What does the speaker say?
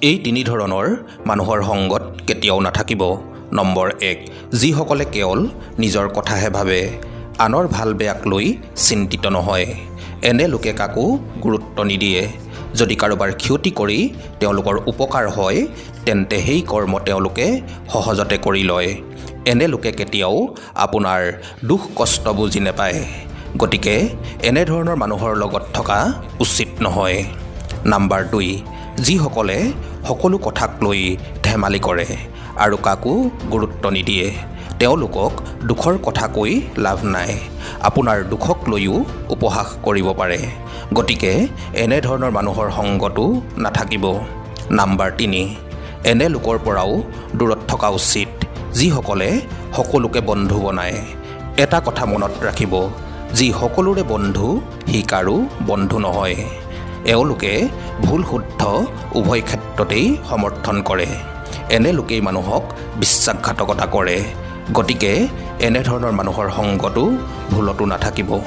এই তিনি ধৰণৰ মানুহৰ সংগত কেতিয়াও নাথাকিব। নম্বৰ 1, যিসকলে কেৱল নিজৰ কথাহে ভাবে, আনৰ ভাল বেয়াক লৈ চিন্তিত নহয়। এনে লোকে কাকো গুৰুত্ব নিদিয়ে। যদি কাৰোবাৰ ক্ষতি কৰি তেওঁলোকৰ উপকাৰ হয়, তেন্তে সেই কৰ্ম তেওঁলোকে সহজতে কৰি লয়। এনে লোকে কেতিয়াও আপোনাৰ দুখ কষ্ট বুজি নাপায়। গতিকে এনেধৰণৰ মানুহৰ লগত থকা উচিত নহয়। নাম্বাৰ 2, যিসকলে সকলো কথাক লৈ ধেমালি কৰে আৰু কাকো গুৰুত্ব নিদিয়ে। তেওঁলোকক দুখৰ কথা কৈ লাভ নাই। আপোনাৰ দুখক লৈও উপহাস কৰিব পাৰে। গতিকে এনেধৰণৰ মানুহৰ সংগতো নাথাকিব। নাম্বাৰ 3, এনে লোকৰ পৰাও দূৰত থকা উচিত, যিসকলে সকলোকে বন্ধু বনায়। এটা কথা মনত ৰাখিব, যি সকলোৰে বন্ধু সি কাৰো বন্ধু নহয়। এওঁলোকে ভুল শুদ্ধ উভয় ক্ষেত্ৰতেই সমৰ্থন কৰে। এনে লোকেই মানুহক বিশ্বাসঘাতকতা কৰে। গতিকে এনেধৰণৰ মানুহৰ সংগতো ভুলতো নাথাকিব।